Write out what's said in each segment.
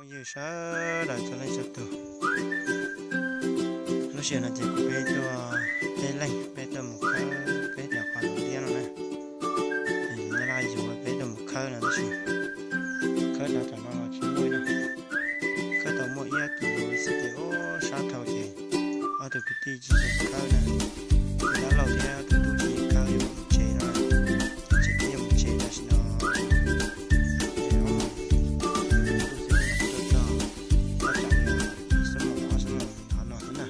Ywg sawv daws txhua leej txhua tus, lub sij hawm no ces kuv peb tuaj, peb leeg peb tuaj mus khawb peb cov qos liab no na. Ces nyob Laj Yuav peb tuaj mus khawb no tab sis khawb tau tam no los tsis muaj na. Khawb tau muaj ib ob tug xwb ces ub sab dhau ces ob tug kwv tij tsis kam khawb na. Tus dab laug thiab tus tub tsis kam khawb, yuav mus tsev no, ces peb yuav mus tsev tam sim no. Ces ob mus, tus tub xwb tuaj txog, tab tsam li ib xuab moos ob xuab moos ntawd no xwb na.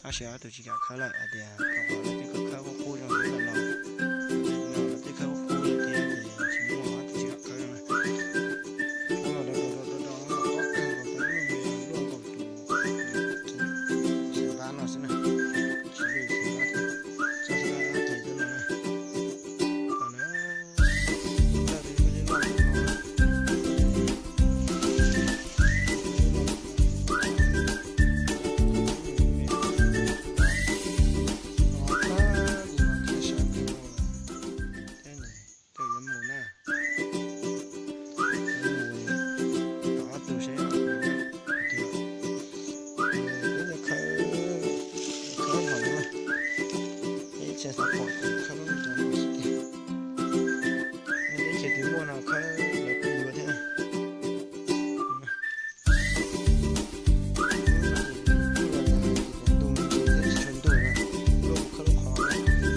Tab sis ob tug tsis kam khawb lawm hais tias rau qhov lawv twb khawb khawb qub qub zoo li lawm no, lawv twb khawb qub qub lawm thiab ces tsis muaj, ob tug tsis kam khawb na. Ub, los rau rau rau rau no tob kawg nkaus, peb lub me luaj nkaus tus xyoo tab no xwb na, tsis li xyoo tab thiab, txog xyoo tab ces cov no na, no na, laj peb lub no. Kawg yuav mus na, mus tom ob tug seb, peb yuav khawb, khawb hauv no, peb ib txhia xav pom ces khawb lub me cov no xwb tiag. Nej teb chaws twg muaj no khawb los kuj yuav thiab. Lub no ces kuj yog tias hais tias ntuj me ntsis thiab tsis tshua ntuj na, lub kuv khawb lub qhov, lub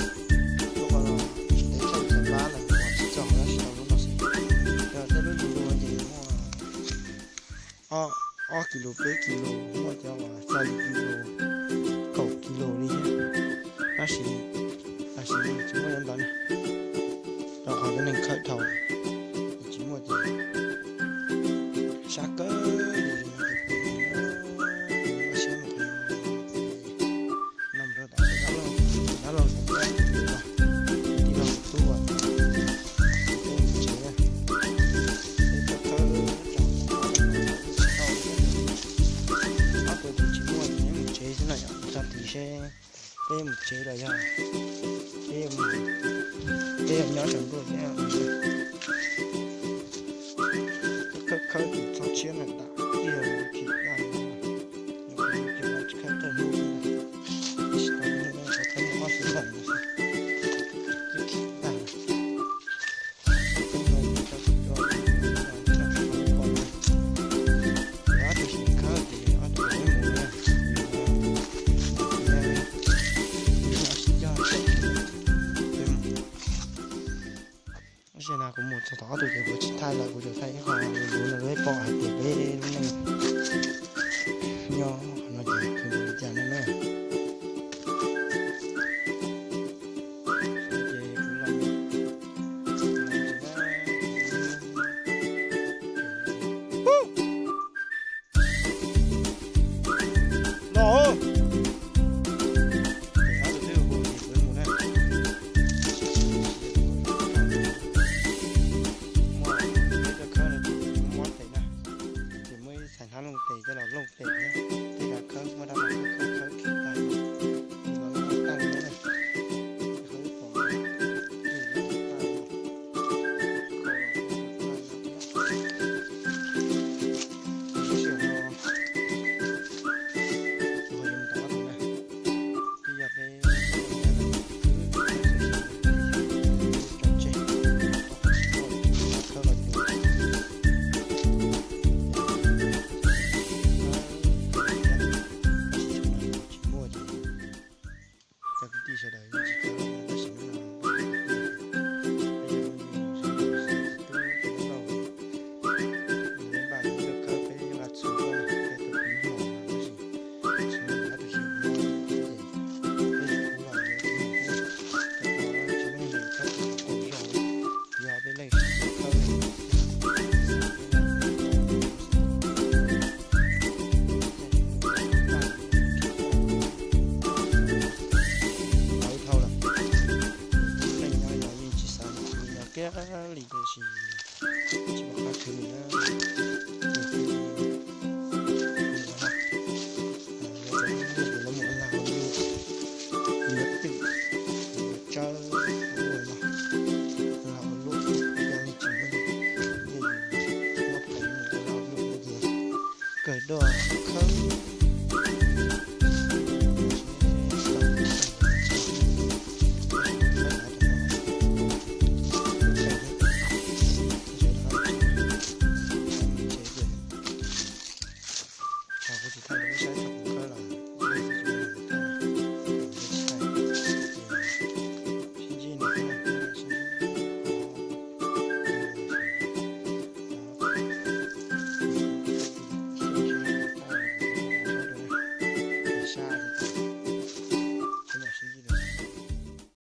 qhov no ntev tshaj li xyoo tab lawm, uas tsis txog tab sis tau lub no xwb. Yog tej lub lus no ces muaj ob kis lus peb kis lus, muaj cov uas xya yim kis lus, kaum kis lus li thiab. Tab sis tam sim no tsis muaj nyob ntawd na, rau qhov cov neeg khawb dhau, tsis muaj ces sab kawg li no ces peb mus, peb mus ua siab mus qhov no, no mus rau tom dab laug, dab laug tus tub, tij laug tus tub uas peb mus tsev na. Peb khawb khawb tau tsis tau, ob tug ces tsis muaj ces mus tsev xwb no yom, tso tid seb peb mus tsev los yog peb, peb yuav nyob saum ntuj thiab. Khawb khawb tus txhob tshiab na, dam ib yog tsis dam, ces tsis khawb tag hnub xwb, tab sis tau hnub no khawb muaj ob xyoo tag no xwb, twb khib tag. Ob tug sim khawb ces ob tug peb mus na, peb mus. Tab sis no kuv mus txog tom ob tug ces kuv tsis thaij lawm, kuv tsuas thaij ib qho lus no rau peb pom hais tias peb lub neej nyob qhov no ces khwv npaum li cas no na. Ces kuv los, los, ces ob tug twb hu ces kuv mus na. Muaj peb tuaj khawb no ces muab tes na, ces muaj ib txhais hnab looj tes coj los looj tes thiab, tej zaum khawb muab dab laug khawb khawb khib tag, ces los looj tag na, khawb pom, lub sij hawm no kuv ho yuav mus tom ob tug na, twb yog peb tso tseg, khawb los ces tsis muaj ces cov kwv tij sawv daws yeej tsis khawb, tab sis hnub no peb yog mus yus mus xyuas tus tub tus lauj, nws npaj yuav tuaj khawb peb nqa txhuv tuaj na, peb tuaj khawb hmo no tab sis tsis muaj, tab sis hnub no ces peb yuav khawb los yuav ib hmos thiab, rau qhov tsis muaj neeg khawb ces qaug zog, yog peb leej sib khawb. Dhau lawm, leej nyob los yeej tsis xav mus khwv nyob kiag li, tiam sis tsis pom qab khwv li na. Ces peb mus ua lag, lawv mus ua lag ua luam, yuav twm, yuav tsawb, ua lag ua luam, ua lag ua luam, ua lag ua luam ces kawg dua khawb.